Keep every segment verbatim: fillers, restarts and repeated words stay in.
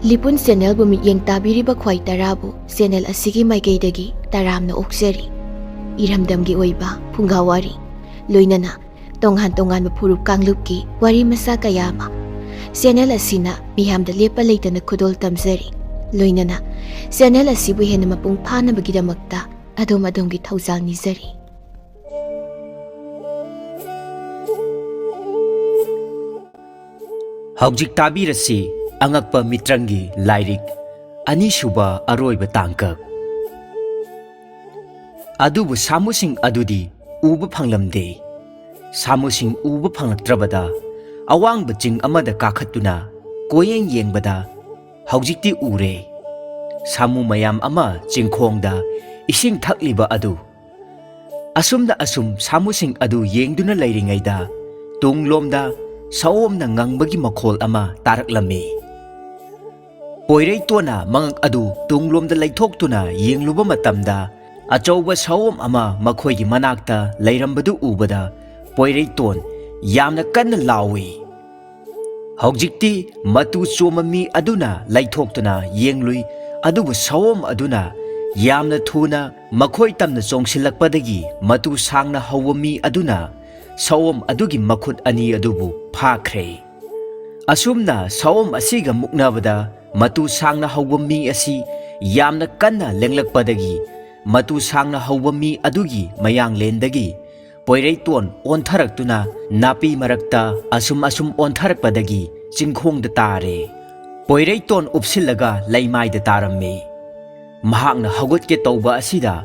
ꯂꯤꯄꯨꯟ ꯆꯦꯅꯦꯜꯕꯨ ꯃꯤꯠꯌꯦꯡ ꯇꯥꯕꯤꯔꯤꯕ ꯈ꯭ꯋꯥꯏ ꯇꯔꯥꯕꯨ ꯆꯦꯅꯦꯜ ꯑꯁꯤꯒꯤ ꯃꯥꯏꯀꯩꯗꯒꯤ ꯇꯔꯥꯝꯅ ꯑꯣꯛꯆꯔꯤ꯫ ꯏꯔꯝꯗꯝꯒꯤ ꯑꯣꯏꯕ ꯐꯨꯡꯒꯥ ꯋꯥꯔꯤ, ꯂꯣꯏꯅꯅ ꯇꯣꯉꯥꯟ ꯇꯣꯉꯥꯟꯕ ꯐꯨꯔꯨꯞ ꯀꯥꯡꯂꯨꯞꯀꯤ ꯋꯥꯔꯤ ꯃꯆꯥ ꯀꯌꯥ ꯑꯃ ꯆꯦꯅꯦꯜ ꯑꯁꯤꯅ ꯃꯤꯌꯥꯝꯗ ꯂꯦꯞꯄ ꯂꯩꯇꯅ ꯈꯨꯗꯣꯜ ꯇꯝꯖꯔꯤ꯫ ꯂꯣꯏꯅꯅ ꯆꯦꯅꯦꯜ ꯑꯁꯤꯕꯨ ꯍꯦꯟꯅ ꯃꯄꯨꯡ ꯐꯥꯅꯕꯒꯤꯗꯃꯛꯇ ꯑꯗꯣꯝ ꯑꯗꯣꯝꯒꯤ ꯊꯧꯖꯥꯜ ꯅꯤꯖꯔꯤ꯫ ꯍꯧꯖꯤꯛ ꯇꯥꯕꯤꯔꯁꯤ ꯑꯉꯛꯄ ꯃꯤꯇ꯭ꯔꯪꯒꯤ ꯂꯥꯏꯔꯤꯛ, ꯑꯅꯤꯁꯨꯕ ꯑꯔꯣꯏꯕ ꯇꯥꯡꯀꯛ꯫ ꯑꯗꯨꯕꯨ ꯁꯥꯃꯨꯁꯤꯡ ꯑꯗꯨꯗꯤ ꯎꯕ ꯐꯪꯂꯝꯗꯦ꯫ ꯁꯥꯃꯨꯁꯤꯡ ꯎꯕ ꯐꯪꯂꯛꯇ꯭ꯔꯕꯗ, ꯑꯋꯥꯡꯕ ꯆꯤꯡ ꯑꯃꯗ ꯀꯥꯈꯠꯇꯨꯅ ꯀꯣꯏꯌꯦꯡ ꯌꯦꯡꯕꯗ, ꯍꯧꯖꯤꯛꯇꯤ ꯎꯔꯦ꯫ ꯁꯥꯃꯨ ꯃꯌꯥꯝ ꯑꯃ ꯆꯤꯡꯈꯣꯡꯗ ꯏꯁꯤꯡ ꯊꯛꯂꯤꯕ ꯑꯗꯨ꯫ ꯑꯁꯨꯝꯅ ꯑꯁꯨꯝ ꯁꯥꯃꯨꯁꯤꯡ ꯑꯗꯨ ꯌꯦꯡꯗꯨꯅ ꯂꯩꯔꯤꯉꯩꯗ, ꯇꯨꯡꯂꯣꯝꯗ ꯁꯑꯣꯝꯅ ꯉꯪꯕꯒꯤ ꯃꯈꯣꯜ ꯑꯃ ꯇꯥꯔꯛꯂꯝꯃꯤ꯫ ꯄꯣꯏꯔꯩꯇꯣꯟꯅ ꯃꯉꯛ ꯑꯗꯨ ꯇꯨꯡꯂꯣꯝꯗ ꯂꯩꯊꯣꯛꯇꯨꯅ ꯌꯦꯡꯂꯨꯕ ꯃꯇꯝꯗ, ꯑꯆꯧꯕ ꯁꯑꯣꯝ ꯑꯃ ꯃꯈꯣꯏꯒꯤ ꯃꯅꯥꯛꯇ ꯂꯩꯔꯝꯕꯗꯨ ꯎꯕꯗ, ꯄꯣꯏꯔꯩꯇꯣꯟ ꯌꯥꯝꯅ ꯀꯟꯅ ꯂꯥꯎꯏ꯫ ꯍꯧꯖꯤꯛꯇꯤ ꯃꯇꯨ ꯆꯣꯝꯕ ꯃꯤ ꯑꯗꯨꯅ ꯂꯩꯊꯣꯛꯇꯨꯅ ꯌꯦꯡꯂꯨꯏ, ꯑꯗꯨꯕꯨ ꯁꯑꯣꯝ ꯑꯗꯨꯅ ꯌꯥꯝꯅ ꯊꯨꯅ ꯃꯈꯣꯏ ꯇꯝꯅ ꯆꯣꯡꯁꯤꯜꯂꯛꯄꯗꯒꯤ, ꯃꯇꯨ ꯁꯥꯡꯅ ꯍꯧꯕ ꯃꯤ ꯑꯗꯨꯅ ꯁꯑꯣꯝ ꯑꯗꯨꯒꯤ ꯃꯈꯨꯠ ꯑꯅꯤ ꯑꯗꯨꯕꯨ ꯐꯥꯈ꯭ꯔꯦ꯫ ꯑꯁꯨꯝꯅ ꯁꯑꯣꯝ ꯑꯁꯤꯒ ꯃꯨꯛꯅꯕꯗ, ꯃꯇꯨ ꯁꯥꯡꯅ ꯍꯧꯕ ꯃꯤ ꯑꯁꯤ ꯌꯥꯝꯅ ꯀꯟꯅ ꯂꯦꯡꯂꯛꯄꯗꯒꯤ, ꯃꯇꯨ ꯁꯥꯡꯅ ꯍꯧꯕ ꯃꯤ ꯑꯗꯨꯒꯤ ꯃꯌꯥꯡꯂꯦꯟꯗꯒꯤ ꯄꯣꯏꯔꯩꯇꯣꯟ ꯑꯣꯟꯊꯔꯛꯇꯨꯅ ꯅꯥꯄꯤ ꯃꯔꯛꯇ ꯑꯁꯨꯝ ꯑꯁꯨꯝ ꯑꯣꯟꯊꯔꯛꯄꯗꯒꯤ ꯆꯤꯡꯈꯣꯡꯗ ꯇꯥꯔꯦ꯫ ꯄꯣꯏꯔꯩꯇꯣꯟ ꯎꯞꯁꯤꯜꯂꯒ ꯂꯩꯃꯥꯏꯗ ꯇꯥꯔꯝꯃꯤ꯫ ꯃꯍꯥꯛꯅ ꯍꯧꯒꯠꯀꯦ ꯇꯧꯕ ꯑꯁꯤꯗ,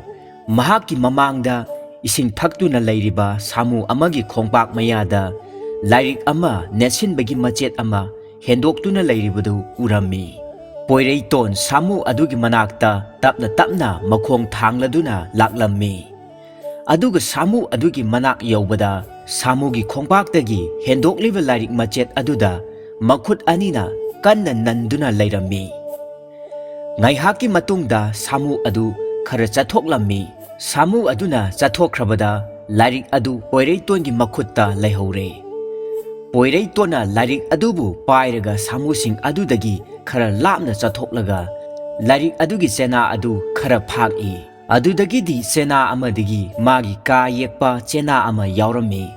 ꯃꯍꯥꯛꯀꯤ ꯃꯃꯥꯡꯗ ꯏꯁꯤꯡ ꯊꯛꯇꯨꯅ ꯂꯩꯔꯤꯕ ꯁꯥꯃꯨ ꯑꯃꯒꯤ ꯈꯣꯡꯄꯥꯛ ꯃꯌꯥꯗ ꯂꯥꯏꯔꯤꯛ ꯑꯃ ꯅꯦꯠꯁꯤꯟꯕꯒꯤ ꯃꯆꯦꯠ ꯑꯃ ꯍꯦꯟꯗꯣꯛꯇꯨꯅ ꯂꯩꯔꯤꯕꯗꯨ ꯎꯔꯝꯃꯤ꯫ ꯄꯣꯏꯔꯩꯇꯣꯟ ꯁꯥꯃꯨ ꯑꯗꯨꯒꯤ ꯃꯅꯥꯛꯇ ꯇꯞꯅ ꯇꯞꯅ ꯃꯈꯣꯡ ꯊꯥꯡꯂꯗꯨꯅ ꯂꯥꯛꯂꯝꯃꯤ꯫ ꯑꯗꯨꯒ ꯁꯥꯃꯨ ꯑꯗꯨꯒꯤ ꯃꯅꯥꯛ ꯌꯧꯕꯗ, ꯁꯥꯃꯨꯒꯤ ꯈꯣꯡꯄꯥꯛꯇꯒꯤ ꯍꯦꯟꯗꯣꯛꯂꯤꯕ ꯂꯥꯏꯔꯤꯛ ꯃꯆꯦꯠ ꯑꯗꯨꯗ ꯃꯈꯨꯠ ꯑꯅꯤꯅ ꯀꯟꯅ ꯅꯟꯗꯨꯅ ꯂꯩꯔꯝꯃꯤ꯫ ꯉꯥꯏꯍꯥꯛꯀꯤ ꯃꯇꯨꯡꯗ ꯁꯥꯃꯨ ꯑꯗꯨ ꯈꯔ ꯆꯠꯊꯣꯛꯂꯝꯃꯤ꯫ ꯁꯥꯃꯨ ꯑꯗꯨꯅ ꯆꯠꯊꯣꯛꯈ꯭ꯔꯕꯗ, ꯂꯥꯏꯔꯤꯛ ꯑꯗꯨ ꯄꯣꯏꯔꯩꯇꯣꯟꯒꯤ ꯃꯈꯨꯠꯇ ꯂꯩꯍꯧꯔꯦ꯫ ꯄꯣꯏꯔꯩꯇꯣꯟꯅ ꯂꯥꯏꯔꯤꯛ ꯑꯗꯨꯕꯨ ꯄꯥꯏꯔꯒ ꯁꯥꯃꯨꯁꯤꯡ ꯑꯗꯨꯗꯒꯤ ꯈꯔ ꯂꯥꯞꯅ ꯆꯠꯊꯣꯛꯂꯒ ꯂꯥꯏꯔꯤꯛ ꯑꯗꯨꯒꯤ ꯆꯦꯅꯥ ꯑꯗꯨ ꯈꯔ ꯐꯥꯛꯏ꯫ ꯑꯗꯨꯗꯒꯤꯗꯤ ꯆꯦꯅꯥ ꯑꯃꯗꯒꯤ ꯃꯥꯒꯤ ꯀꯥ ꯌꯦꯛꯄ ꯆꯦꯅꯥ ꯑꯃ ꯌꯥꯎꯔꯝꯃꯤ꯫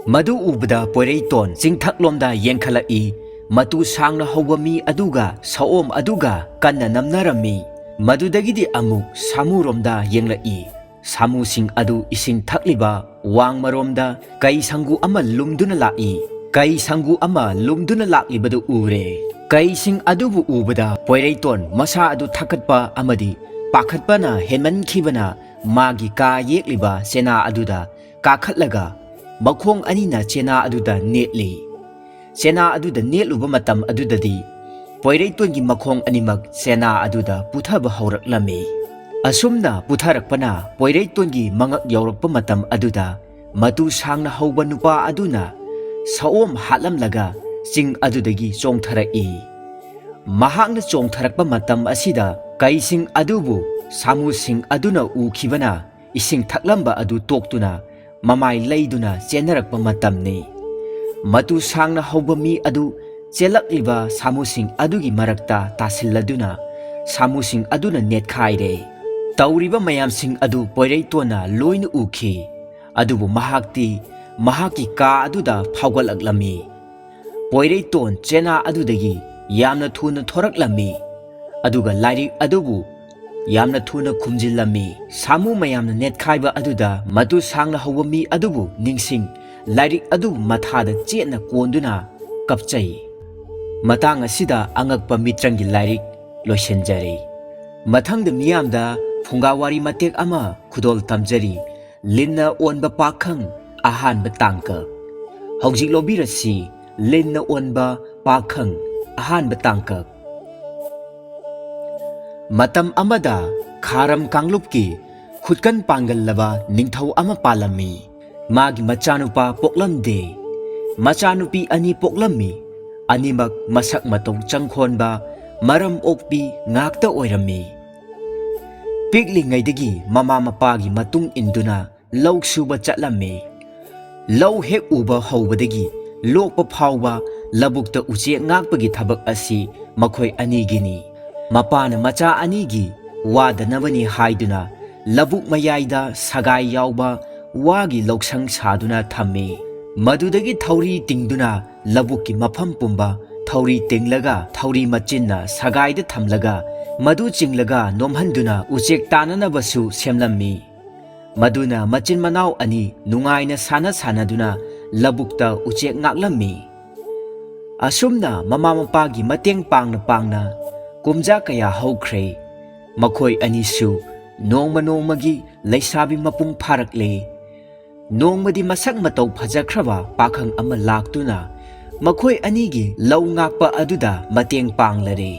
ꯃꯗꯨ ꯎꯕꯗ ꯄꯣꯏꯔꯩꯇꯣꯟ ꯆꯤꯡꯊꯛꯂꯣꯝꯗ ꯌꯦꯡꯈꯠꯂꯛꯏ꯫ ꯃꯇꯨ ꯁꯥꯡꯅ ꯍꯧꯕ ꯃꯤ ꯑꯗꯨꯒ ꯁꯑꯣꯝ ꯑꯗꯨꯒ ꯀꯟꯅ ꯅꯝꯅꯔꯝꯃꯤ꯫ ꯃꯗꯨꯗꯒꯤꯗꯤ ꯑꯃꯨꯛ ꯁꯥꯃꯨꯔꯣꯝꯗ ꯌꯦꯡꯂꯛꯏ꯫ ꯁꯥꯃꯨꯁꯤꯡ ꯑꯗꯨ ꯏꯁꯤꯡ ꯊꯛꯂꯤꯕ ꯋꯥꯡꯃꯔꯣꯝꯗ ꯀꯩ ꯁꯪꯒꯨ ꯑꯃ ꯂꯨꯝꯗꯨꯅ ꯂꯥꯛꯏ꯫ ꯀꯩ ꯁꯪꯒꯨ ꯑꯃ ꯂꯨꯝꯗꯨꯅ ꯂꯥꯛꯂꯤꯕꯗꯨ ꯎꯔꯦ꯫ ꯀꯩꯁꯤꯡ ꯑꯗꯨꯕꯨ ꯎꯕꯗ ꯄꯣꯏꯔꯩꯇꯣꯟ ꯃꯁꯥ ꯑꯗꯨ ꯊꯛꯀꯠꯄ ꯑꯃꯗꯤ ꯄꯥꯈꯠꯄꯅ ꯍꯦꯟꯃꯟꯈꯤꯕꯅ ꯃꯥꯒꯤ ꯀꯥ ꯌꯦꯛꯂꯤꯕ ꯆꯦꯅꯥ ꯑꯗꯨꯗ ꯀꯥꯈꯠꯂꯒ ꯃꯈꯣꯡ ꯑꯅꯤꯅ ꯆꯦꯅꯥ ꯑꯗꯨꯗ ꯅꯦꯠꯂꯤ꯫ ꯆꯦꯅꯥ ꯑꯗꯨꯗ ꯅꯦꯠꯂꯨꯕ ꯃꯇꯝ ꯑꯗꯨꯗꯗꯤ ꯄꯣꯏꯔꯩꯇꯣꯟꯒꯤ ꯃꯈꯣꯡ ꯑꯅꯤꯃꯛ ꯆꯦꯅꯥ ꯑꯗꯨꯗ ꯄꯨꯊꯕ ꯍꯧꯔꯛꯂꯝꯃꯤ꯫ ꯑꯁꯨꯝꯅ ꯄꯨꯊꯔꯛꯄꯅ ꯄꯣꯏꯔꯩꯇꯣꯟꯒꯤ ꯃꯉꯛ ꯌꯧꯔꯛꯄ ꯃꯇꯝ ꯑꯗꯨꯗ ꯃꯇꯨ ꯁꯥꯡꯅ ꯍꯧꯕ ꯅꯨꯄꯥ ꯑꯗꯨꯅ ꯁꯑꯣꯝ ꯍꯥꯠꯂꯝꯂꯒ ꯆꯤꯡ ꯑꯗꯨꯗꯒꯤ ꯆꯣꯡꯊꯔꯛꯏ꯫ ꯃꯍꯥꯛꯅ ꯆꯣꯡꯊꯔꯛꯄ ꯃꯇꯝ ꯑꯁꯤꯗ ꯀꯩꯁꯤꯡ ꯑꯗꯨꯕꯨ ꯁꯥꯃꯨꯁꯤꯡ ꯑꯗꯨꯅ ꯎꯈꯤꯕꯅ ꯏꯁꯤꯡ ꯊꯛꯂꯝꯕ ꯑꯗꯨ ꯇꯣꯛꯇꯨꯅ ꯃꯃꯥꯏ ꯂꯩꯗꯨꯅ ꯆꯦꯟꯅꯔꯛꯄ ꯃꯇꯝꯅꯤ꯫ ꯃꯇꯨ ꯁꯥꯡꯅ ꯍꯧꯕ ꯃꯤ ꯑꯗꯨ ꯆꯦꯜꯂꯛꯂꯤꯕ ꯁꯥꯃꯨꯁꯤꯡ ꯑꯗꯨꯒꯤ ꯃꯔꯛꯇ ꯇꯥꯁꯤꯜꯂꯗꯨꯅ ꯁꯥꯃꯨꯁꯤꯡ ꯑꯗꯨꯅ ꯅꯦꯠꯈꯥꯏꯔꯦ꯫ ꯇꯧꯔꯤꯕ ꯃꯌꯥꯝꯁꯤꯡ ꯑꯗꯨ ꯄꯣꯏꯔꯩꯇꯣꯟꯅ ꯂꯣꯏꯅ ꯎꯈꯤ꯫ ꯑꯗꯨꯕꯨ ꯃꯍꯥꯛꯇꯤ ꯃꯍꯥꯛꯀꯤ ꯀꯥ ꯑꯗꯨꯗ ꯐꯥꯎꯒꯠꯂꯛꯂꯝꯃꯤ꯫ ꯄꯣꯏꯔꯩꯇꯣꯟ ꯆꯦꯅꯥ ꯑꯗꯨꯗꯒꯤ ꯌꯥꯝꯅ ꯊꯨꯅ ꯊꯣꯔꯛꯂꯝꯃꯤ꯫ ꯑꯗꯨꯒ ꯂꯥꯏꯔꯤꯛ ꯑꯗꯨꯕꯨ ꯌꯥꯝꯅ ꯊꯨꯅ ꯈꯨꯝꯖꯤꯜꯂꯝꯃꯤ꯫ ꯁꯥꯃꯨ ꯃꯌꯥꯝꯅ ꯅꯦꯠꯈꯥꯏꯕ ꯑꯗꯨꯗ ꯃꯇꯨ ꯁꯥꯡꯅ ꯍꯧꯕ ꯃꯤ ꯑꯗꯨꯕꯨ ꯅꯤꯡꯁꯤꯡ, ꯂꯥꯏꯔꯤꯛ ꯑꯗꯨ ꯃꯊꯥꯗ ꯆꯦꯠꯅ ꯀꯣꯟꯗꯨꯅ ꯀꯞꯆꯩ꯫ ꯃꯇꯥꯡ ꯑꯁꯤꯗ ꯑꯉꯛꯄ ꯃꯤꯇ꯭ꯔꯪꯒꯤ ꯂꯥꯏꯔꯤꯛ ꯂꯣꯏꯁꯤꯟꯖꯔꯦ꯫ ꯃꯊꯪꯗ ꯃꯤꯌꯥꯝꯗ ꯐꯨꯡꯒꯥ ꯋꯥꯔꯤ ꯃꯇꯦꯛ ꯑꯃ ꯈꯨꯗꯣꯜ ꯇꯝꯖꯔꯤ꯫ ꯂꯤꯟꯅ ꯑꯣꯟꯕ ꯄꯥꯈꯪ, ꯑꯍꯥꯟꯕ ꯇꯥꯡꯀꯛ꯫ ꯍꯧꯖꯤꯛ ꯂꯧꯕꯤꯔꯁꯤ, ꯂꯤꯟꯅ ꯑꯣꯟꯕ ꯄꯥꯈꯪ, ꯑꯍꯥꯟꯕ ꯇꯥꯡꯀꯛ꯫ ꯃꯇꯝ ꯑꯃꯗ ꯈꯥꯔꯝ ꯀꯥꯡꯂꯨꯞꯀꯤ ꯈꯨꯠꯀꯟ ꯄꯥꯡꯒꯜꯂꯕ ꯅꯤꯡꯊꯧ ꯑꯃ ꯄꯥꯜꯂꯝꯃꯤ꯫ ꯃꯥꯒꯤ ꯃꯆꯥꯅꯨꯄꯥ ꯄꯣꯛꯂꯝꯗꯦ꯫ ꯃꯆꯥꯅꯨꯄꯤ ꯑꯅꯤ ꯄꯣꯛꯂꯝꯃꯤ꯫ ꯑꯅꯤꯃꯛ ꯃꯁꯛ ꯃꯇꯧ ꯆꯪꯈꯣꯟꯕ, ꯃꯔꯝ ꯑꯣꯛꯄꯤ ꯉꯥꯛꯇ ꯑꯣꯏꯔꯝꯃꯤ꯫ ꯄꯤꯛꯂꯤꯉꯩꯗꯒꯤ ꯃꯃꯥ ꯃꯄꯥꯒꯤ ꯃꯇꯨꯡ ꯏꯟꯗꯨꯅ ꯂꯧ ꯁꯨꯕ ꯆꯠꯂꯝꯃꯤ꯫ ꯂꯧ ꯍꯦꯛ ꯎꯕ ꯍꯧꯕꯗꯒꯤ ꯂꯣꯛꯄ ꯐꯥꯎꯕ ꯂꯧꯕꯨꯛꯇ ꯎꯆꯦꯛ ꯉꯥꯛꯄꯒꯤ ꯊꯕꯛ ꯑꯁꯤ ꯃꯈꯣꯏ ꯑꯅꯤꯒꯤꯅꯤ꯫ ꯃꯄꯥꯅ ꯃꯆꯥ ꯑꯅꯤꯒꯤ ꯋꯥꯗꯅꯕꯅꯤ ꯍꯥꯏꯗꯨꯅ ꯂꯧꯕꯨꯛ ꯃꯌꯥꯏꯗ ꯁꯒꯥꯏ ꯌꯥꯎꯕ ꯋꯥꯒꯤ ꯂꯧꯁꯪ ꯁꯥꯗꯨꯅ ꯊꯝꯃꯤ꯫ ꯃꯗꯨꯗꯒꯤ ꯊꯧꯔꯤ ꯇꯤꯡꯗꯨꯅ ꯂꯧꯕꯨꯛꯀꯤ ꯃꯐꯝ ꯄꯨꯝꯕ ꯊꯧꯔꯤ ꯇꯤꯡꯂꯒ ꯊꯧꯔꯤ ꯃꯆꯤꯟꯅ ꯁꯒꯥꯏꯗ ꯊꯝꯂꯒ ꯃꯗꯨ ꯆꯤꯡꯂꯒ ꯅꯣꯝꯍꯟꯗꯨꯅ ꯎꯆꯦꯛ ꯇꯥꯅꯅꯕꯁꯨ ꯁꯦꯝꯂꯝꯃꯤ꯫ ꯃꯗꯨꯅ ꯃꯆꯤꯟ ꯃꯅꯥꯎ ꯑꯅꯤ ꯅꯨꯡꯉꯥꯏꯅ ꯁꯥꯟꯅ ꯁꯥꯟꯅꯗꯨꯅ ꯂꯧꯕꯨꯛꯇ ꯎꯆꯦꯛ ꯉꯥꯛꯂꯝꯃꯤ꯫ ꯑꯁꯨꯝꯅ ꯃꯃꯥ ꯃꯄꯥꯒꯤ ꯃꯇꯦꯡ ꯄꯥꯡꯅ ꯄꯥꯡꯅ ꯀꯨꯝꯖꯥ ꯀꯌꯥ ꯍꯧꯈ꯭ꯔꯦ꯫ ꯃꯈꯣꯏ ꯑꯅꯤꯁꯨ ꯅꯣꯡꯃ ꯅꯣꯡꯃꯒꯤ ꯂꯩꯁꯥꯕꯤ ꯃꯄꯨꯡ ꯐꯥꯔꯛꯂꯦ꯫ ꯅꯣꯡꯃꯗꯤ ꯃꯁꯛ ꯃꯇꯧ ꯐꯖꯈ꯭ꯔꯕ ꯄꯥꯈꯪ ꯑꯃ ꯂꯥꯛꯇꯨꯅ ꯃꯈꯣꯏ ꯑꯅꯤꯒꯤ ꯂꯧ ꯉꯥꯛꯄ ꯑꯗꯨꯗ ꯃꯇꯦꯡ ꯄꯥꯡꯂꯔꯦ꯫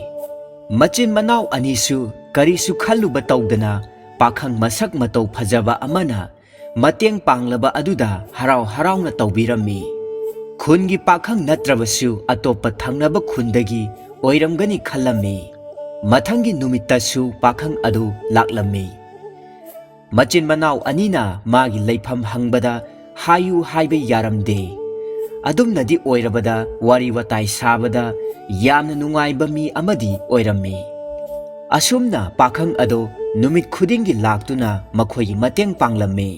ꯃꯆꯤꯟ ꯃꯅꯥꯎ ꯑꯅꯤꯁꯨ ꯀꯔꯤꯁꯨ ꯈꯜꯂꯨꯕ ꯇꯧꯗꯅ ꯄꯥꯈꯪ ꯃꯁꯛ ꯃꯇꯧ ꯐꯖꯕ ꯑꯃꯅ ꯃꯇꯦꯡ ꯄꯥꯡꯂꯕ ꯑꯗꯨꯗ ꯍꯔꯥꯎ ꯍꯔꯥꯎꯅ ꯇꯧꯕꯤꯔꯝꯃꯤ꯫ ꯈꯨꯟꯒꯤ ꯄꯥꯈꯪ ꯅꯠꯇ꯭ꯔꯕꯁꯨ ꯑꯇꯣꯞꯄ ꯊꯪꯅꯕ ꯈꯨꯟꯗꯒꯤ ꯑꯣꯏꯔꯝꯒꯅꯤ ꯈꯜꯂꯝꯃꯤ꯫ ꯃꯊꯪꯒꯤ ꯅꯨꯃꯤꯠꯇꯁꯨ ꯄꯥꯈꯪ ꯑꯗꯨ ꯂꯥꯛꯂꯝꯃꯤ꯫ ꯃꯆꯤꯟ ꯃꯅꯥꯎ ꯑꯅꯤꯅ ꯃꯥꯒꯤ ꯂꯩꯐꯝ ꯍꯪꯕꯗ ꯍꯥꯏꯌꯨ ꯍꯥꯏꯕ ꯌꯥꯔꯝꯗꯦ꯫ ꯑꯗꯨꯝꯅꯗꯤ ꯑꯣꯏꯔꯕꯗ ꯋꯥꯔꯤ ꯋꯥꯇꯥꯏ ꯁꯥꯕꯗ ꯌꯥꯝꯅ ꯅꯨꯡꯉꯥꯏꯕ ꯃꯤ ꯑꯃꯗꯤ ꯑꯣꯏꯔꯝꯃꯤ꯫ ꯑꯁꯨꯝꯅ ꯄꯥꯈꯪ ꯑꯗꯣ ꯅꯨꯃꯤꯠ ꯈꯨꯗꯤꯡꯒꯤ ꯂꯥꯛꯇꯨꯅ ꯃꯈꯣꯏꯒꯤ ꯃꯇꯦꯡ ꯄꯥꯡꯂꯝꯃꯤ꯫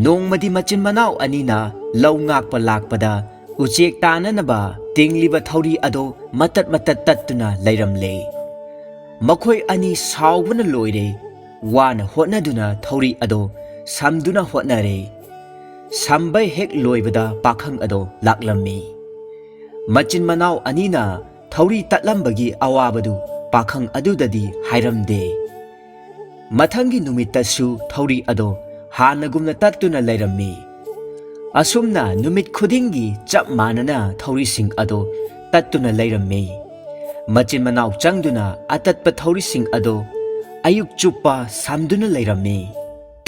ꯅꯣꯡꯃꯗꯤ ꯃꯆꯤꯟ ꯃꯅꯥꯎ ꯑꯅꯤꯅ ꯂꯧ ꯉꯥꯛꯄ ꯂꯥꯛꯄꯗ ꯎꯆꯦꯛ ꯇꯥꯅꯅꯕ ꯇꯤꯡꯂꯤꯕ ꯊꯧꯔꯤ ꯑꯗꯣ ꯃꯇꯠ ꯃꯇꯠ ꯇꯠꯇꯨꯅ ꯂꯩꯔꯝꯂꯦ꯫ ꯃꯈꯣꯏ ꯑꯅꯤ ꯁꯥꯎꯕꯅ ꯂꯣꯏꯔꯦ꯫ ꯋꯥꯅ ꯍꯣꯠꯅꯗꯨꯅ ꯊꯧꯔꯤ ꯑꯗꯣ ꯁꯝꯗꯨꯅ ꯍꯣꯠꯅꯔꯦ꯫ ꯁꯝꯕ ꯍꯦꯛ ꯂꯣꯏꯕꯗ ꯄꯥꯈꯪ ꯑꯗꯣ ꯂꯥꯛꯂꯝꯃꯤ꯫ ꯃꯆꯤꯟ ꯃꯅꯥꯎ ꯑꯅꯤꯅ ꯊꯧꯔꯤ ꯇꯠꯂꯝꯕꯒꯤ ꯑꯋꯥꯕꯗꯨ ꯄꯥꯈꯪ ꯑꯗꯨꯗꯗꯤ ꯍꯥꯏꯔꯝꯗꯦ꯫ ꯃꯊꯪꯒꯤ ꯅꯨꯃꯤꯠꯇꯁꯨ ꯊꯧꯔꯤ ꯑꯗꯣ ꯍꯥꯟꯅꯒꯨꯝꯅ ꯇꯠꯇꯨꯅ ꯂꯩꯔꯝꯃꯤ꯫ ꯑꯁꯨꯝꯅ ꯅꯨꯃꯤꯠ ꯈꯨꯗꯤꯡꯒꯤ ꯆꯞ ꯃꯥꯟꯅꯅ ꯊꯧꯔꯤꯁꯤꯡ ꯑꯗꯣ ꯇꯠꯇꯨꯅ ꯂꯩꯔꯝꯃꯤ꯫ ꯃꯆꯤꯟ ꯃꯅꯥꯎ ꯆꯪꯗꯨꯅ ꯑꯇꯠꯄ ꯊꯧꯔꯤꯁꯤꯡ ꯑꯗꯣ ꯑꯌꯨꯛ ꯆꯨꯞꯄ ꯁꯝꯗꯨꯅ ꯂꯩꯔꯝꯃꯤ꯫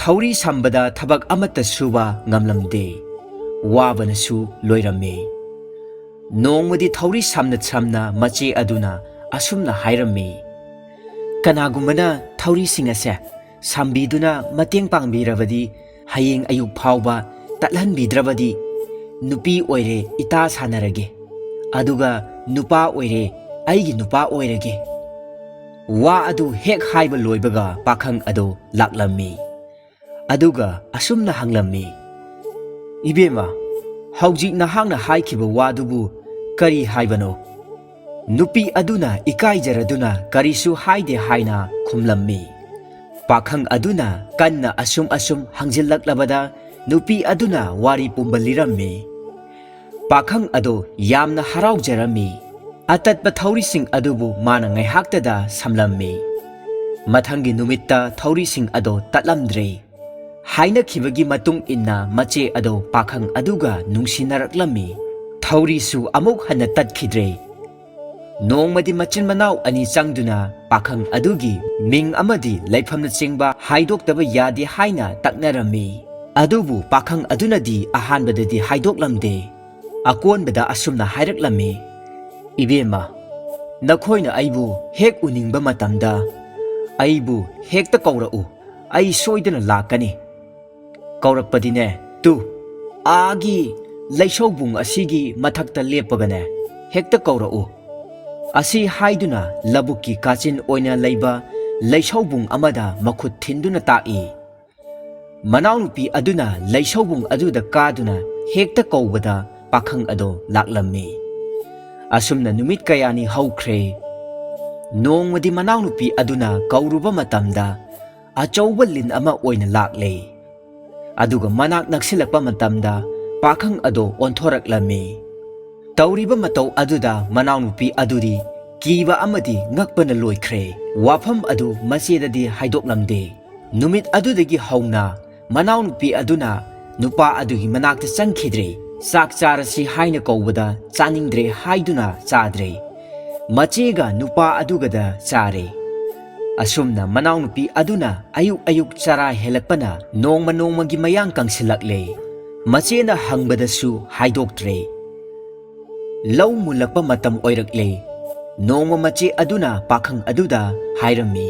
ꯊꯧꯔꯤ ꯁꯝꯕꯗ ꯊꯕꯛ ꯑꯃꯠꯇ ꯁꯨꯕ ꯉꯝꯂꯝꯗꯦ꯫ ꯋꯥꯕꯅꯁꯨ ꯂꯣꯏꯔꯝꯃꯤ꯫ ꯅꯣꯡꯃꯗꯤ ꯊꯧꯔꯤ ꯁꯝꯅ ꯁꯝꯅ ꯃꯆꯦ ꯑꯗꯨꯅ ꯑꯁꯨꯝꯅ ꯍꯥꯏꯔꯝꯃꯤ, "ꯀꯅꯥꯒꯨꯝꯕꯅ ꯊꯧꯔꯤꯁꯤꯡ ꯑꯁꯦ ꯁꯝꯕꯤꯗꯨꯅ ꯃꯇꯦꯡ ꯄꯥꯡꯕꯤꯔꯕꯗꯤ, ꯍꯌꯦꯡ ꯑꯌꯨꯛ ꯐꯥꯎꯕ ꯇꯠꯍꯟꯕꯤꯗ꯭ꯔꯕꯗꯤ, ꯅꯨꯄꯤ ꯑꯣꯏꯔꯦ, ꯏꯇꯥ ꯁꯥꯟꯅꯔꯒꯦ, ꯑꯗꯨꯒ ꯅꯨꯄꯥ ꯑꯣꯏꯔꯦ, ꯑꯩꯒꯤ ꯅꯨꯄꯥ ꯑꯣꯏꯔꯒꯦ꯫ ꯋꯥ ꯑꯗꯨ ꯍꯦꯛ ꯍꯥꯏꯕ ꯂꯣꯏꯕꯒ ꯄꯥꯈꯪ ꯑꯗꯨ ꯂꯥꯛꯂꯝꯃꯤ꯫ ꯑꯗꯨꯒ ꯑꯁꯨꯝꯅ ꯍꯪꯂꯝꯃꯤ, "ꯏꯕꯦꯝꯃ, ꯍꯧꯖꯤꯛ ꯅꯍꯥꯛꯅ ꯍꯥꯏꯈꯤꯕ ꯋꯥꯗꯨꯕꯨ ꯀꯔꯤ ꯍꯥꯏꯕꯅꯣ?" ꯅꯨꯄꯤ ꯑꯗꯨꯅ ꯏꯀꯥꯏꯖꯔꯗꯨꯅ ꯀꯔꯤꯁꯨ ꯍꯥꯏꯗꯦ ꯍꯥꯏꯅ ꯈꯨꯝꯂꯝꯃꯤ꯫ ꯄꯥꯈꯪ ꯑꯗꯨꯅ ꯀꯟꯅ ꯑꯁꯨꯝ ꯑꯁꯨꯝ ꯍꯪꯖꯤꯜꯂꯛꯂꯕꯗ ꯅꯨꯄꯤ ꯑꯗꯨꯅ ꯋꯥꯔꯤ ꯄꯨꯝꯕ ꯂꯤꯔꯝꯃꯤ꯫ ꯄꯥꯈꯪ ꯑꯗꯣ ꯌꯥꯝꯅ ꯍꯔꯥꯎꯖꯔꯝꯃꯤ꯫ ꯑꯇꯠꯄ ꯊꯧꯔꯤꯁꯤꯡ ꯑꯗꯨꯕꯨ ꯃꯥꯅ ꯉꯥꯏꯍꯥꯛꯇꯗ ꯁꯝꯂꯝꯃꯤ꯫ ꯃꯊꯪꯒꯤ ꯅꯨꯃꯤꯠꯇ ꯊꯧꯔꯤꯁꯤꯡ ꯑꯗꯣ ꯇꯠꯂꯝꯗ꯭ꯔꯦ꯫ ꯍꯥꯏꯅꯈꯤꯕꯒꯤ ꯃꯇꯨꯡ ꯏꯟꯅ ꯃꯆꯦ ꯑꯗꯣ ꯄꯥꯈꯪ ꯑꯗꯨꯒ ꯅꯨꯡꯁꯤꯅꯔꯛꯂꯝꯃꯤ꯫ ꯊꯧꯔꯤꯁꯨ ꯑꯃꯨꯛ ꯍꯟꯅ ꯇꯠꯈꯤꯗ꯭ꯔꯦ꯫ ꯅꯣꯡꯃꯗꯤ ꯃꯆꯤꯟ ꯃꯅꯥꯎ ꯑꯅꯤ ꯆꯪꯗꯨꯅ ꯄꯥꯈꯪ ꯑꯗꯨꯒꯤ ꯃꯤꯡ ꯑꯃꯗꯤ ꯂꯩꯐꯝꯅꯆꯤꯡꯕ ꯍꯥꯏꯗꯣꯛꯇꯕ ꯌꯥꯗꯦ ꯍꯥꯏꯅ ꯇꯛꯅꯔꯝꯃꯤ꯫ ꯑꯗꯨꯕꯨ ꯄꯥꯈꯪ ꯑꯗꯨꯅꯗꯤ ꯑꯍꯥꯟꯕꯗꯗꯤ ꯍꯥꯏꯗꯣꯛꯂꯝꯗꯦ꯫ ꯑꯀꯣꯟꯕꯗ ꯑꯁꯨꯝꯅ ꯍꯥꯏꯔꯛꯂꯝꯃꯤ, "ꯏꯕꯦꯝꯃ, ꯅꯈꯣꯏꯅ ꯑꯩꯕꯨ ꯍꯦꯛ ꯎꯅꯤꯡꯕ ꯃꯇꯝꯗ ꯑꯩꯕꯨ ꯍꯦꯛꯇ ꯀꯧꯔꯛꯎ, ꯑꯩ ꯁꯣꯏꯗꯅ ꯂꯥꯛꯀꯅꯤ꯫ ꯀꯧꯔꯛꯄꯗꯤꯅꯦ, ꯇꯨ, ꯑꯥꯒꯤ ꯂꯩꯁꯧꯕꯨꯡ ꯑꯁꯤꯒꯤ ꯃꯊꯛꯇ ꯂꯦꯞꯄꯒꯅꯦ, ꯍꯦꯛꯇ ꯀꯧꯔꯛꯎ"꯫ ꯑꯁꯤ ꯍꯥꯏꯗꯨꯅ ꯂꯧꯕꯨꯛꯀꯤ ꯀꯥꯆꯤꯟ ꯑꯣꯏꯅ ꯂꯩꯕ ꯂꯩꯁꯧꯕꯨꯡ ꯑꯃꯗ ꯃꯈꯨꯠ ꯊꯤꯟꯗꯨꯅ ꯇꯥꯛꯏ꯫ ꯃꯅꯥꯎꯅꯨꯄꯤ ꯑꯗꯨꯅ ꯂꯩꯁꯧꯕꯨꯡ ꯑꯗꯨꯗ ꯀꯥꯗꯨꯅ ꯍꯦꯛꯇ ꯀꯧꯕꯗ ꯄꯥꯈꯪ ꯑꯗꯣ ꯂꯥꯛꯂꯝꯃꯤ꯫ ꯑꯁꯨꯝꯅ ꯅꯨꯃꯤꯠ ꯀꯌꯥꯅꯤ ꯍꯧꯈ꯭ꯔꯦ꯫ ꯅꯣꯡꯃꯗꯤ ꯃꯅꯥꯎꯅꯨꯄꯤ ꯑꯗꯨꯅ ꯀꯧꯔꯨꯕ ꯃꯇꯝꯗ ꯑꯆꯧꯕ ꯂꯤꯟ ꯑꯃ ꯑꯣꯏꯅ ꯂꯥꯛꯂꯦ꯫ ꯑꯗꯨꯒ ꯃꯅꯥꯛ ꯅꯛꯁꯤꯜꯂꯛꯄ ꯃꯇꯝꯗ ꯄꯥꯈꯪ ꯑꯗꯣ ꯑꯣꯟꯊꯣꯔꯛꯂꯝꯃꯤ꯫ ꯇꯧꯔꯤꯕ ꯃꯇꯧ ꯑꯗꯨꯗ ꯃꯅꯥꯎꯅꯨꯄꯤ ꯑꯗꯨꯗꯤ ꯀꯤꯕ ꯑꯃꯗꯤ ꯉꯛꯄꯅ ꯂꯣꯏꯈ꯭ꯔꯦ꯫ ꯋꯥꯐꯝ ꯑꯗꯨ ꯃꯆꯦꯗꯗꯤ ꯍꯥꯏꯗꯣꯛꯂꯝꯗꯦ꯫ ꯅꯨꯃꯤꯠ ꯑꯗꯨꯗꯒꯤ ꯍꯧꯅ ꯃꯅꯥꯎꯅꯨꯄꯤ ꯑꯗꯨꯅ ꯅꯨꯄꯥ ꯑꯗꯨꯒꯤ ꯃꯅꯥꯛꯇ ꯆꯪꯈꯤꯗ꯭ꯔꯦ꯫ ꯆꯥꯛ ꯆꯥꯔꯁꯤ ꯍꯥꯏꯅ ꯀꯧꯕꯗ ꯆꯥꯅꯤꯡꯗ꯭ꯔꯦ ꯍꯥꯏꯗꯨꯅ ꯆꯥꯗ꯭ꯔꯦ꯫ ꯃꯆꯦꯒ ꯅꯨꯄꯥ ꯑꯗꯨꯒꯗ ꯆꯥꯔꯦ꯫ ꯑꯁꯨꯝꯅ ꯃꯅꯥꯎꯅꯨꯄꯤ ꯑꯗꯨꯅ ꯑꯌꯨꯛ ꯑꯌꯨꯛ ꯆꯔꯥ ꯍꯦꯜꯂꯛꯄꯅ ꯅꯣꯡꯃ ꯅꯣꯡꯃꯒꯤ ꯃꯌꯥꯡ ꯀꯪꯁꯤꯜꯂꯛꯂꯦ꯫ ꯃꯆꯦꯅ ꯍꯪꯕꯗꯁꯨ ꯍꯥꯏꯗꯣꯛꯇ꯭ꯔꯦ꯫ ꯂꯧ ꯃꯨꯜꯂꯛꯄ ꯃꯇꯝ ꯑꯣꯏꯔꯛꯂꯦ꯫ ꯅꯣꯡꯃ ꯃꯆꯦ ꯑꯗꯨꯅ ꯄꯥꯈꯪ ꯑꯗꯨꯗ ꯍꯥꯏꯔꯝꯃꯤ,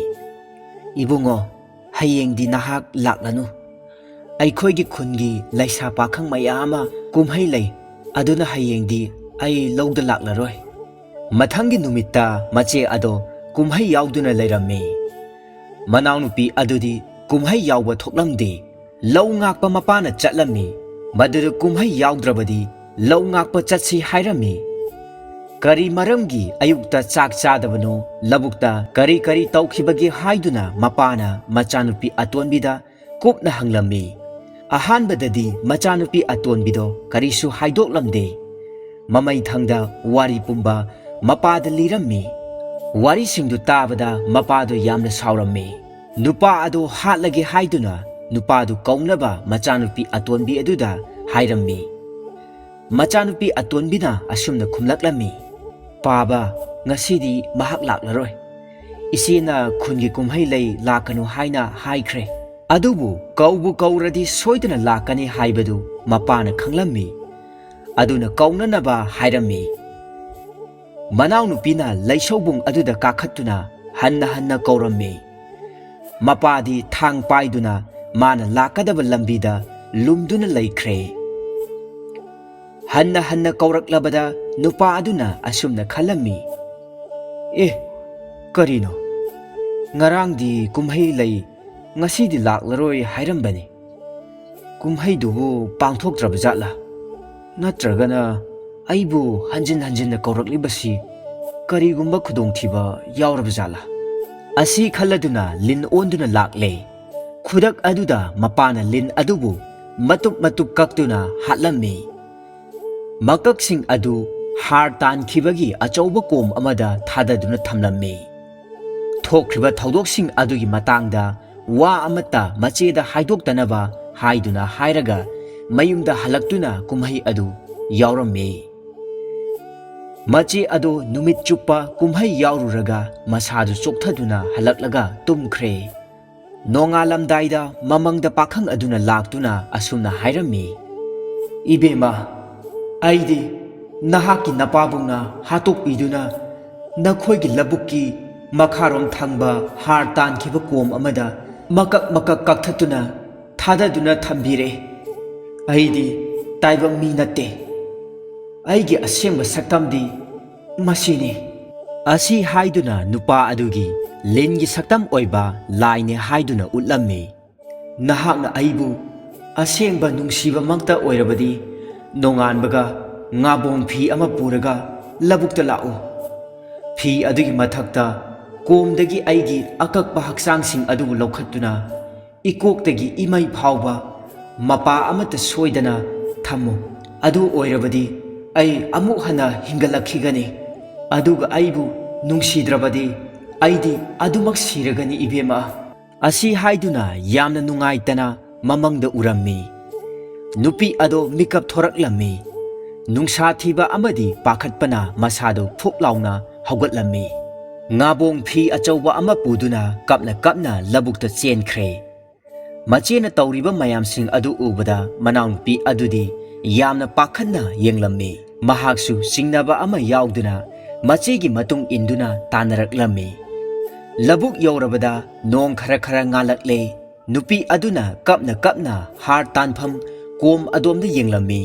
"ꯏꯕꯨꯡꯉꯣ, ꯍꯌꯦꯡꯗꯤ ꯅꯍꯥꯛ ꯂꯥꯛꯂꯅꯨ꯫ ꯑꯩꯈꯣꯏꯒꯤ ꯈꯨꯟꯒꯤ ꯂꯩꯁꯥ ꯄꯥꯈꯪ ꯃꯌꯥꯝ ꯑꯃ ꯀꯨꯝꯍꯩ ꯂꯩ, ꯑꯗꯨꯅ ꯍꯌꯦꯡꯗꯤ ꯑꯩ ꯂꯧꯗ ꯂꯥꯛꯂꯔꯣꯏ꯫ ꯃꯊꯪꯒꯤ ꯅꯨꯃꯤꯠꯇ ꯃꯆꯦ ꯑꯗꯣ ꯀꯨꯝꯍꯩ ꯌꯥꯎꯗꯨꯅ ꯂꯩꯔꯝꯃꯤ꯫ ꯃꯅꯥꯎꯅꯨꯄꯤ ꯑꯗꯨꯗꯤ ꯀꯨꯝꯍꯩ ꯌꯥꯎꯕ ꯊꯣꯛꯂꯝꯗꯦ꯫ ꯂꯧ ꯉꯥꯛꯄ ꯃꯄꯥꯅ ꯆꯠꯂꯝꯃꯤ꯫ ꯃꯗꯨꯗ ꯀꯨꯝꯍꯩ ꯌꯥꯎꯗ꯭ꯔꯕꯗꯤ ꯂꯧ ꯉꯥꯛꯄ ꯆꯠꯁꯤ ꯍꯥꯏꯔꯝꯃꯤ꯫ ꯀꯔꯤ ꯃꯔꯝꯒꯤ ꯑꯌꯨꯛꯇ ꯆꯥꯛ ꯆꯥꯗꯕꯅꯣ, ꯂꯧꯕꯨꯛꯇ ꯀꯔꯤ ꯀꯔꯤ ꯇꯧꯈꯤꯕꯒꯦ ꯍꯥꯏꯗꯨꯅ ꯃꯄꯥꯅ ꯃꯆꯥꯅꯨꯄꯤ ꯑꯇꯣꯟꯕꯤꯗ ꯀꯨꯞꯅ ꯍꯪꯂꯝꯃꯤ꯫ ꯑꯍꯥꯟꯕꯗꯗꯤ ꯃꯆꯥꯅꯨꯄꯤ ꯑꯇꯣꯟꯕꯤꯗꯣ ꯀꯔꯤꯁꯨ ꯍꯥꯏꯗꯣꯛꯂꯝꯗꯦ꯫ ꯃꯃꯩꯊꯪꯗ ꯋꯥꯔꯤ ꯄꯨꯝꯕ ꯃꯄꯥꯗ ꯂꯤꯔꯝꯃꯤ꯫ ꯋꯥꯔꯤꯁꯤꯡꯗꯨ ꯇꯥꯕꯗ ꯃꯄꯥꯗꯣ ꯌꯥꯝꯅ ꯁꯥꯎꯔꯝꯃꯤ꯫ ꯅꯨꯄꯥ ꯑꯗꯨ ꯍꯥꯠꯂꯒꯦ ꯍꯥꯏꯗꯨꯅ ꯅꯨꯄꯥꯗꯨ ꯀꯧꯅꯕ ꯃꯆꯥꯅꯨꯄꯤ ꯑꯇꯣꯟꯕꯤ ꯑꯗꯨꯗ ꯍꯥꯏꯔꯝꯃꯤ꯫ ꯃꯆꯥꯅꯨꯄꯤ ꯑꯇꯣꯟꯕꯤꯅ ꯑꯁꯨꯝꯅ ꯈꯨꯝꯂꯛꯂꯝꯃꯤ, "ꯄꯥꯕ, ꯉꯁꯤꯗꯤ ꯃꯍꯥꯛ ꯂꯥꯛꯂꯔꯣꯏ꯫ ꯏꯆꯦꯅ ꯈꯨꯟꯒꯤ ꯀꯨꯝꯍꯩ ꯂꯩ, ꯂꯥꯛꯀꯅꯨ ꯍꯥꯏꯅ ꯍꯥꯏꯈ꯭ꯔꯦ꯫ ꯑꯗꯨꯕꯨ ꯀꯧꯕꯨ ꯀꯧꯔꯗꯤ ꯁꯣꯏꯗꯅ ꯂꯥꯛꯀꯅꯤ ꯍꯥꯏꯕꯗꯨ ꯃꯄꯥꯅ ꯈꯪꯂꯝꯃꯤ꯫ ꯑꯗꯨꯅ ꯀꯧꯅꯅꯕ ꯍꯥꯏꯔꯝꯃꯤ꯫" ꯃꯅꯥꯎꯅꯨꯄꯤꯅ ꯂꯩꯁꯧꯕꯨꯡ ꯑꯗꯨꯗ ꯀꯥꯈꯠꯇꯨꯅ ꯍꯟꯅ ꯍꯟꯅ ꯀꯧꯔꯝꯃꯤ꯫ ꯃꯄꯥꯗꯤ ꯊꯥꯡ ꯄꯥꯏꯗꯨꯅ ꯃꯥꯅ ꯂꯥꯛꯀꯗꯕ ꯂꯝꯕꯤꯗ ꯂꯨꯝꯗꯨꯅ ꯂꯩꯈ꯭ꯔꯦ꯫ ꯍꯟꯅ ꯍꯟꯅ ꯀꯧꯔꯛꯂꯕꯗ ꯅꯨꯄꯥ ꯑꯗꯨꯅ ꯑꯁꯨꯝꯅ ꯈꯜꯂꯝꯃꯤ, "ꯑꯦ, ꯀꯔꯤꯅꯣ? ꯉꯔꯥꯡꯗꯤ ꯀꯨꯝꯍꯩ ꯂꯩ, ꯉꯁꯤꯗꯤ ꯂꯥꯛꯂꯔꯣꯏ ꯍꯥꯏꯔꯝꯕꯅꯤ꯫ ꯀꯨꯝꯍꯩꯗꯨꯕꯨ ꯄꯥꯡꯊꯣꯛꯇ꯭ꯔꯕ ꯖꯥꯠꯂꯥ? ꯅꯠꯇ꯭ꯔꯒꯅ ꯑꯩꯕꯨ ꯍꯟꯖꯤꯟ ꯍꯟꯖꯤꯟꯅ ꯀꯧꯔꯛꯂꯤꯕꯁꯤ ꯀꯔꯤꯒꯨꯝꯕ ꯈꯨꯗꯣꯡꯊꯤꯕ ꯌꯥꯎꯔꯕ ꯖꯥꯠꯂꯥ?" ꯑꯁꯤ ꯈꯜꯂꯗꯨꯅ ꯂꯤꯟ ꯑꯣꯟꯗꯨꯅ ꯂꯥꯛꯂꯦ꯫ ꯈꯨꯗꯛ ꯑꯗꯨꯗ ꯃꯄꯥꯅ ꯂꯤꯟ ꯑꯗꯨꯕꯨ ꯃꯇꯨꯞ ꯃꯇꯨꯞ ꯀꯛꯇꯨꯅ ꯍꯥꯠꯂꯝꯃꯤ꯫ ꯃꯀꯛꯁꯤꯡ ꯑꯗꯨ ꯍꯥꯔ ꯇꯥꯟꯈꯤꯕꯒꯤ ꯑꯆꯧꯕ ꯀꯣꯝ ꯑꯃꯗ ꯊꯥꯗꯗꯨꯅ ꯊꯝꯂꯝꯃꯤ꯫ ꯊꯣꯛꯈ꯭ꯔꯤꯕ ꯊꯧꯗꯣꯛꯁꯤꯡ ꯑꯗꯨꯒꯤ ꯃꯇꯥꯡꯗ ꯋꯥ ꯑꯃꯠꯇ ꯃꯆꯦꯗ ꯍꯥꯏꯗꯣꯛꯇꯅꯕ ꯍꯥꯏꯗꯨꯅ ꯍꯥꯏꯔꯒ ꯃꯌꯨꯝꯗ ꯍꯜꯂꯛꯇꯨꯅ ꯀꯨꯝꯍꯩ ꯑꯗꯨ ꯌꯥꯎꯔꯝꯃꯤ꯫ ꯃꯆꯦ ꯑꯗꯨ ꯅꯨꯃꯤꯠ ꯆꯨꯞꯄ ꯀꯨꯝꯍꯩ ꯌꯥꯎꯔꯨꯔꯒ ꯃꯁꯥꯗꯨ ꯆꯣꯛꯊꯗꯨꯅ ꯍꯜꯂꯛꯂꯒ ꯇꯨꯝꯈ꯭ꯔꯦ꯫ ꯅꯣꯡꯉꯥꯜꯂꯝꯗꯥꯏꯗ ꯃꯃꯪꯗ ꯄꯥꯈꯪ ꯑꯗꯨꯅ ꯂꯥꯛꯇꯨꯅ ꯑꯁꯨꯝꯅ ꯍꯥꯏꯔꯝꯃꯤ, "ꯏꯕꯦꯝꯃ, ꯑꯩꯗꯤ ꯅꯍꯥꯛꯀꯤ ꯅꯄꯥꯕꯨꯡꯅ ꯍꯥꯠꯇꯣꯛꯄꯤꯗꯨꯅ ꯅꯈꯣꯏꯒꯤ ꯂꯧꯕꯨꯛꯀꯤ ꯃꯈꯥꯔꯣꯝ ꯊꯪꯕ ꯍꯥꯔ ꯇꯥꯟꯈꯤꯕ ꯀꯣꯝ ꯑꯃꯗ ꯃꯀꯛ ꯃꯀꯛ ꯀꯛꯊꯠꯇꯨꯅ ꯊꯥꯗꯗꯨꯅ ꯊꯝꯕꯤꯔꯦ꯫ ꯑꯩꯗꯤ ꯇꯥꯏꯕꯪ ꯃꯤ ꯅꯠꯇꯦ꯫ ꯑꯩꯒꯤ ꯑꯁꯦꯡꯕ ꯁꯛꯇꯝꯗꯤ ꯃꯁꯤꯅꯤ꯫" ꯑꯁꯤ ꯍꯥꯏꯗꯨꯅ ꯅꯨꯄꯥ ꯑꯗꯨꯒꯤ ꯂꯤꯟꯒꯤ ꯁꯛꯇꯝ ꯑꯣꯏꯕ ꯂꯥꯏꯅꯦ ꯍꯥꯏꯗꯨꯅ ꯎꯠꯂꯝꯃꯤ꯫ "ꯅꯍꯥꯛꯅ ꯑꯩꯕꯨ ꯑꯁꯦꯡꯕ ꯅꯨꯡꯁꯤꯕꯃꯛꯇ ꯑꯣꯏꯔꯕꯗꯤ, ꯅꯣꯡꯉꯥꯟꯕꯒ ꯉꯥꯕꯣꯡ ꯐꯤ ꯑꯃ ꯄꯨꯔꯒ ꯂꯧꯕꯨꯛꯇ ꯂꯥꯛꯎ꯫ ꯐꯤ ꯑꯗꯨꯒꯤ ꯃꯊꯛꯇ ꯀꯣꯝꯗꯒꯤ ꯑꯩꯒꯤ ꯑꯀꯛꯄ ꯍꯛꯆꯥꯡꯁꯤꯡ ꯑꯗꯨꯕꯨ ꯂꯧꯈꯠꯇꯨꯅ, ꯏꯀꯣꯛꯇꯒꯤ ꯏꯃꯩ ꯐꯥꯎꯕ ꯃꯄꯥ ꯑꯃꯠꯇ ꯁꯣꯏꯗꯅ ꯊꯝꯃꯨ꯫ ꯑꯗꯨ ꯑꯣꯏꯔꯕꯗꯤ ꯑꯩ ꯑꯃꯨꯛ ꯍꯟꯅ ꯍꯤꯡꯒꯠꯂꯛꯈꯤꯒꯅꯤ꯫ ꯑꯗꯨꯒ ꯑꯩꯕꯨ ꯅꯨꯡꯁꯤꯗ꯭ꯔꯕꯗꯤ, ꯑꯩꯗꯤ ꯑꯗꯨꯃꯛ ꯁꯤꯔꯒꯅꯤ, ꯏꯕꯦꯝꯃ꯫" ꯑꯁꯤ ꯍꯥꯏꯗꯨꯅ ꯌꯥꯝꯅ ꯅꯨꯡꯉꯥꯏꯇꯅ ꯃꯃꯪꯗ ꯎꯔꯝꯃꯤ꯫ ꯅꯨꯄꯤ ꯑꯗꯣ ꯃꯤꯀꯞ ꯊꯣꯔꯛꯂꯝꯃꯤ꯫ ꯅꯨꯡꯁꯥ ꯊꯤꯕ ꯑꯃꯗꯤ ꯄꯥꯈꯠꯄꯅ ꯃꯁꯥꯗꯨ ꯐꯨꯛ ꯂꯥꯎꯅ ꯍꯧꯒꯠꯂꯝꯃꯤ꯫ ꯉꯥꯕꯣꯡ ꯐꯤ ꯑꯆꯧꯕ ꯑꯃ ꯄꯨꯗꯨꯅ ꯀꯞꯅ ꯀꯞꯅ ꯂꯧꯕꯨꯛꯇ ꯆꯦꯟꯈ꯭ꯔꯦ꯫ ꯃꯆꯦꯅ ꯇꯧꯔꯤꯕ ꯃꯌꯥꯝꯁꯤꯡ ꯑꯗꯨ ꯎꯕꯗ ꯃꯅꯥꯎꯅꯨꯄꯤ ꯑꯗꯨꯗꯤ ꯌꯥꯝꯅ ꯄꯥꯈꯠꯅ ꯌꯦꯡꯂꯝꯃꯤ꯫ ꯃꯍꯥꯛꯁꯨ ꯆꯤꯡꯅꯕ ꯑꯃ ꯌꯥꯎꯗꯨꯅ ꯃꯆꯦꯒꯤ ꯃꯇꯨꯡ ꯏꯟꯗꯨꯅ ꯇꯥꯟꯅꯔꯛꯂꯝꯃꯤ꯫ ꯂꯧꯕꯨꯛ ꯌꯧꯔꯕꯗ ꯅꯣꯡ ꯈꯔ ꯈꯔ ꯉꯥꯜꯂꯛꯂꯦ꯫ ꯅꯨꯄꯤ ꯑꯗꯨꯅ ꯀꯞꯅ ꯀꯞꯅ ꯍꯥꯔ ꯇꯥꯟꯐꯝ ꯀꯣꯝ ꯑꯗꯣꯝꯗ ꯌꯦꯡꯂꯝꯃꯤ꯫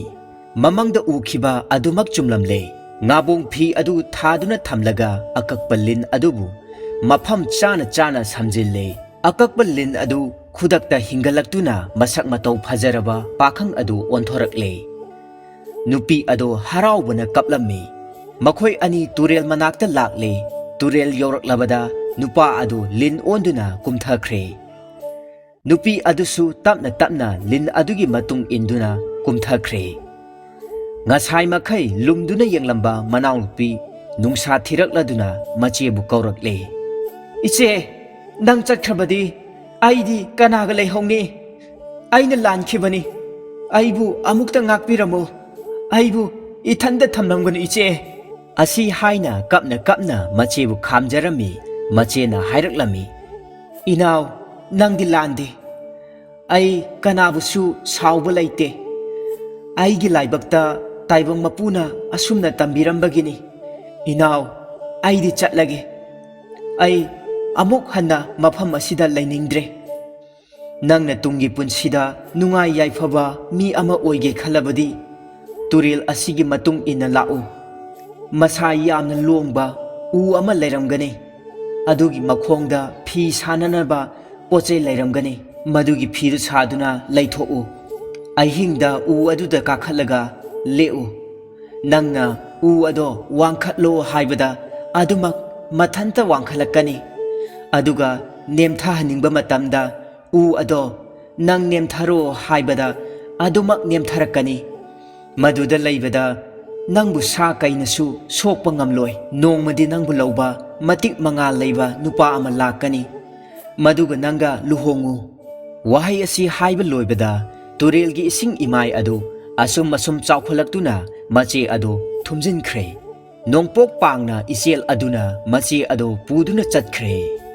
ꯃꯃꯪꯗ ꯎꯈꯤꯕ ꯑꯗꯨꯃꯛ ꯆꯨꯝꯂꯝꯂꯦ꯫ ꯉꯥꯕꯣꯡ ꯐꯤ ꯑꯗꯨ ꯊꯥꯗꯨꯅ ꯊꯝꯂꯒ ꯑꯀꯛꯄ ꯂꯤꯟ ꯑꯗꯨꯕꯨ ꯃꯐꯝ ꯆꯥꯅ ꯆꯥꯅ ꯁꯝꯖꯤꯜꯂꯦ꯫ ꯑꯀꯛꯄ ꯂꯤꯟ ꯑꯗꯨ ꯈꯨꯗꯛꯇ ꯍꯤꯡꯒꯠꯂꯛꯇꯨꯅ ꯃꯁꯛ ꯃꯇꯧ ꯐꯖꯔꯕ ꯄꯥꯈꯪ ꯑꯗꯨ ꯑꯣꯟꯊꯣꯔꯛꯂꯦ꯫ ꯅꯨꯄꯤ ꯑꯗꯨ ꯍꯔꯥꯎꯕꯅ ꯀꯞꯂꯝꯃꯤ꯫ ꯃꯈꯣꯏ ꯑꯅꯤ ꯇꯨꯔꯦꯜ ꯃꯅꯥꯛꯇ ꯂꯥꯛꯂꯦ꯫ ꯇꯨꯔꯦꯜ ꯌꯧꯔꯛꯂꯕꯗ ꯅꯨꯄꯥ ꯑꯗꯨ ꯂꯤꯟ ꯑꯣꯟꯗꯨꯅ ꯀꯨꯝꯊꯈ꯭ꯔꯦ꯫ ꯅꯨꯄꯤ ꯑꯗꯨꯁꯨ ꯇꯞꯅ ꯇꯞꯅ ꯂꯤꯟ ꯑꯗꯨꯒꯤ ꯃꯇꯨꯡ ꯏꯟꯗꯨꯅ ꯀꯨꯝꯊꯈ꯭ꯔꯦ꯫ ꯉꯁꯥꯏ ꯃꯈꯩ ꯂꯨꯝꯗꯨꯅ ꯌꯦꯡꯂꯝꯕ ꯃꯅꯥꯎꯅꯨꯄꯤ ꯅꯨꯡꯁꯥ ꯊꯤꯔꯛꯂꯗꯨꯅ ꯃꯆꯦꯕꯨ ꯀꯧꯔꯛꯂꯦ꯫ "ꯏꯆꯦ, ꯅꯪ ꯆꯠꯈ꯭ꯔꯕꯗꯤ ꯑꯩꯗꯤ ꯀꯅꯥꯒ ꯂꯩꯍꯧꯅꯤ? ꯑꯩꯅ ꯂꯥꯟꯈꯤꯕꯅꯤ꯫ ꯑꯩꯕꯨ ꯑꯃꯨꯛꯇ ꯉꯥꯛꯄꯤꯔꯝꯃꯨ꯫ ꯑꯩꯕꯨ ꯏꯊꯟꯗ ꯊꯝꯂꯝꯒꯅꯨ, ꯏꯆꯦ꯫" ꯑꯁꯤ ꯍꯥꯏꯅ ꯀꯞꯅ ꯀꯞꯅ ꯃꯆꯦꯕꯨ ꯈꯥꯝꯖꯔꯝꯃꯤ꯫ ꯃꯆꯦꯅ ꯍꯥꯏꯔꯛꯂꯝꯃꯤ, "ꯏꯅꯥꯎ, ꯅꯪꯗꯤ ꯂꯥꯟꯗꯦ꯫ ꯑꯩ ꯀꯅꯥꯕꯨꯁꯨ ꯁꯥꯎꯕ ꯂꯩꯇꯦ꯫ ꯑꯩꯒꯤ ꯂꯥꯏꯕꯛꯇ ꯇꯥꯏꯕꯪ ꯃꯄꯨꯅ ꯑꯁꯨꯝꯅ ꯇꯝꯕꯤꯔꯝꯕꯒꯤꯅꯤ꯫ ꯏꯅꯥꯎ, ꯑꯩꯗꯤ ꯆꯠꯂꯒꯦ꯫ ꯑꯩ ꯑꯃꯨꯛ ꯍꯟꯅ ꯃꯐꯝ ꯑꯁꯤꯗ ꯂꯩꯅꯤꯡꯗ꯭ꯔꯦ꯫" ꯅꯪꯅ ꯇꯨꯡꯒꯤ ꯄꯨꯟꯁꯤꯗ ꯅꯨꯡꯉꯥꯏ ꯌꯥꯏꯐꯕ ꯃꯤ ꯑꯃ ꯑꯣꯏꯒꯦ ꯈꯜꯂꯕꯗꯤ, ꯇꯨꯔꯦꯜ ꯑꯁꯤꯒꯤ ꯃꯇꯨꯡ ꯏꯟꯅ ꯂꯥꯛꯎ꯫ ꯃꯁꯥ ꯌꯥꯝꯅ ꯂꯣꯡꯕ ꯎ ꯑꯃ ꯂꯩꯔꯝꯒꯅꯤ꯫ ꯑꯗꯨꯒꯤ ꯃꯈꯣꯡꯗ ꯐꯤ ꯁꯥꯅꯅꯕ ꯄꯣꯠ ꯆꯩ ꯂꯩꯔꯝꯒꯅꯤ꯫ ꯃꯗꯨꯒꯤ ꯐꯤꯗꯨ ꯁꯥꯗꯨꯅ ꯂꯩꯊꯣꯛꯎ꯫ ꯑꯍꯤꯡꯗ ꯎ ꯑꯗꯨꯗ ꯀꯥꯈꯠꯂꯒ ꯂꯦꯛꯎ꯫ ꯅꯪꯅ ꯎ ꯑꯗꯣ ꯋꯥꯡꯈꯠꯂꯣ ꯍꯥꯏꯕꯗ ꯑꯗꯨꯃꯛ ꯃꯊꯟꯇ ꯋꯥꯡꯈꯠꯂꯛꯀꯅꯤ꯫ ꯑꯗꯨꯒ ꯅꯦꯝꯊꯍꯟꯅꯤꯡꯕ ꯃꯇꯝꯗ ꯎ ꯑꯗꯣ ꯅꯪ ꯅꯦꯝꯊꯔꯣ ꯍꯥꯏꯕꯗ ꯑꯗꯨꯃꯛ ꯅꯦꯝꯊꯔꯛꯀꯅꯤ꯫ ꯃꯗꯨꯗ ꯂꯩꯕꯗ ꯅꯪꯕꯨ ꯁꯥ ꯀꯩꯅꯁꯨ ꯁꯣꯛꯄ ꯉꯝꯂꯣꯏ꯫ ꯅꯣꯡꯃꯗꯤ ꯅꯪꯕꯨ ꯂꯧꯕ ꯃꯇꯤꯛ ꯃꯉꯥꯜ ꯂꯩꯕ ꯅꯨꯄꯥ ꯑꯃ ꯂꯥꯛꯀꯅꯤ꯫ ꯃꯗꯨꯒ ꯅꯪꯒ ꯂꯨꯍꯣꯡꯉꯨ꯫ ꯋꯥꯍꯩ ꯑꯁꯤ ꯍꯥꯏꯕ ꯂꯣꯏꯕꯗ ꯇꯨꯔꯦꯜꯒꯤ ꯏꯁꯤꯡ ꯏꯃꯥꯏ ꯑꯗꯨ ꯑꯁꯨꯝ ꯑꯁꯨꯝ ꯆꯥꯎꯈꯠꯂꯛꯇꯨꯅ ꯃꯆꯦ ꯑꯗꯨ ꯊꯨꯝꯖꯤꯟꯈ꯭ꯔꯦ꯫ ꯅꯣꯡꯄꯣꯛ ꯄꯥꯡꯅ ꯏꯆꯦꯜ ꯑꯗꯨꯅ ꯃꯆꯦ ꯑꯗꯨ ꯄꯨꯗꯨꯅ ꯆꯠꯈ꯭ꯔꯦ꯫